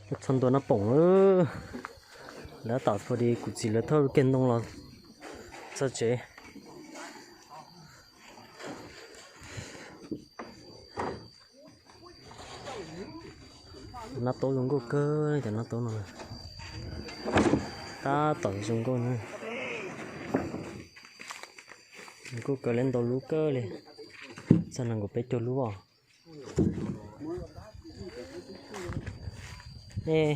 Txog ntua Nab Poom lawm. Lawv tom txog di kuv txiv lawv thauj kiag ntoo los txog tsev. Nab taub zoo nkauj kawg, cov nab taub no tab tom zoo nkauj na. Zoo nkauj kawg, lawv ntau lub kawg li, txog nees nkaum peb caug lub os. Nej,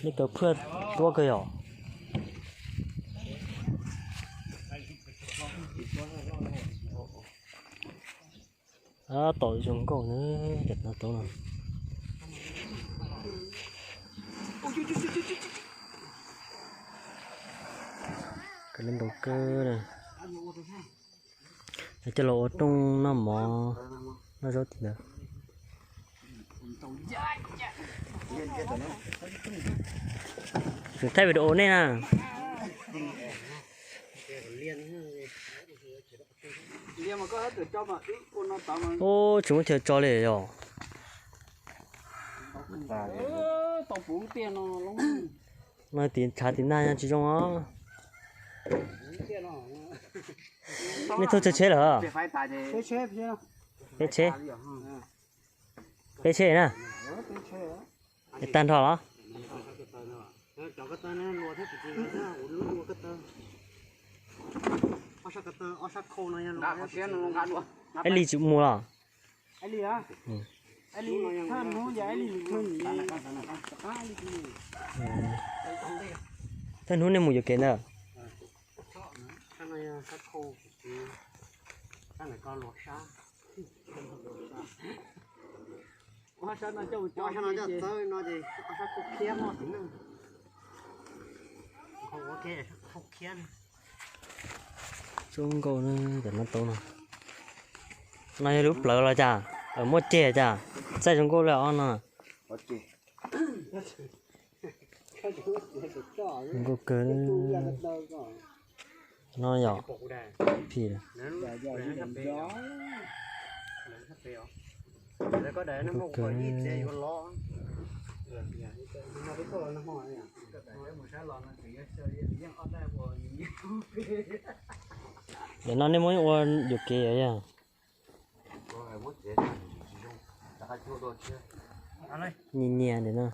nej kaw phaj tuab kawg yom. Tab tom zoo nkauj na, cov nab taub no. Kaw lawv ntau kawg. Coj los ua rooj noj mov noj zaub tim ntawd. Thaij video nej na. Ub, tsis muaj chaw tso li yom. No tim tshav tim nag nyob tsis zoo os. Nej thauj tsheb lawm? Peb tsheb, peb tsheb na. Es tag nrho los? Ib li tsis mus los? Thawj hnub nej mus yuam kev ntawd. Zoo nkauj na, cov nab taub no. No yog lub plawv los cas, muaj ceg cas, txaij zoo nkauj li os no. Zoo nkauj kawg. No yog phim. Zoo nkauj kawg. Yog no nej muab ua yuam kev yog. Nyias nyias ntawm no.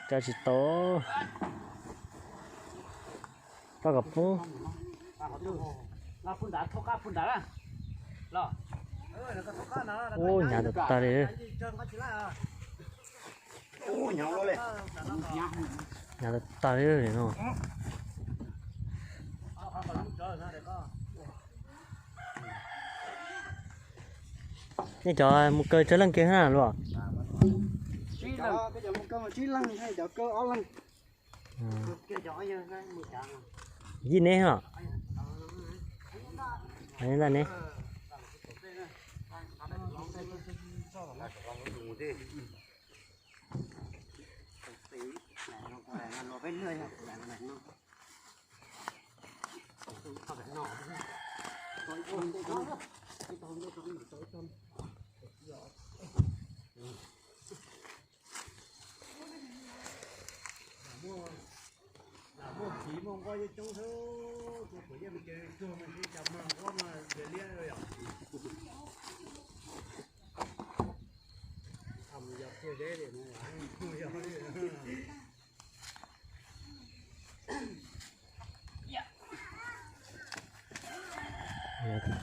Tsa tsis tau. Rau kom poob. Ub, hnyav tag tag li. Hnyav tag tag li no. Nej cov mus kaw tsawg leej kiag na luaj? Yij neb os. Neb ntag neb. Muaj txiv muaj nquab coob coob xwb, tus pom yeej mus ces tsuag mus sib cas mag nquab mas liab liab yom. Tham yog txiag zeb li no.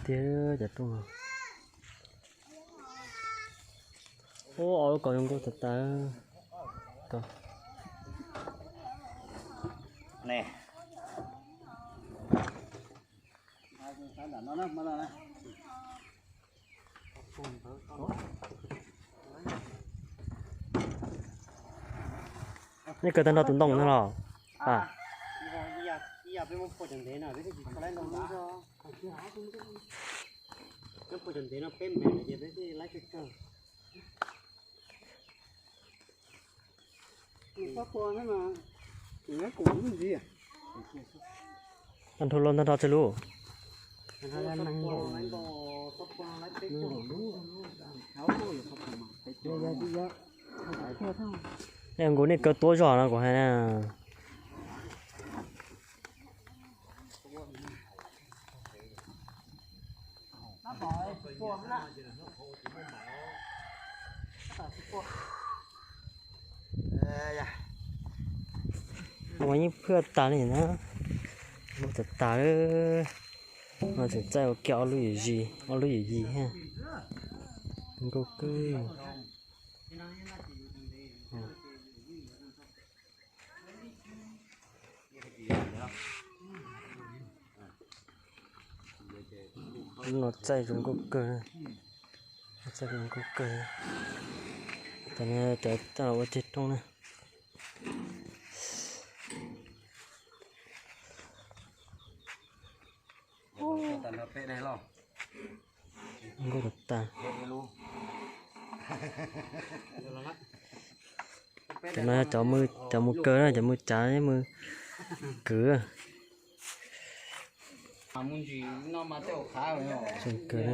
Tiag tiag cov rooj no. Ub, ob lub kaus zoo nkauj tas tas. Nej kaw tag nrho tus ntoo no los? Muab puag cov ntev no peb thiaj tsis tau laib ntau ntau. Muab puag cov ntev no peb mev no ces peb thiaj laib tsawg tsawg. Tag nrho los ntag nrho tsawg lub. Nej nkaus nej kaw tuab zog no kuv hais na. Ua yeej phwj tas li na, ua tas tas lawm. No tseem txaij ua kiag ob lub yim yis, ob lub yim yis thiab. Nkauj kawg. Lub no txaij zoo nkauj kawg, txaij zoo nkauj kawg. Cov no cov txaij ua ceg roob na. Nkauj tas tas. Cov no yog cov mus kaw na, cov mus cav mus kwv. Zoo kawg,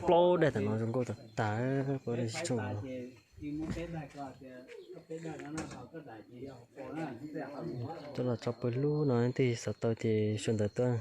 plaub daim tam no zoo nkauj tas tas, plaub daim tsis tshua. Coj los tso pawg lug no, tig xov tau ces sau ntawv tuaj.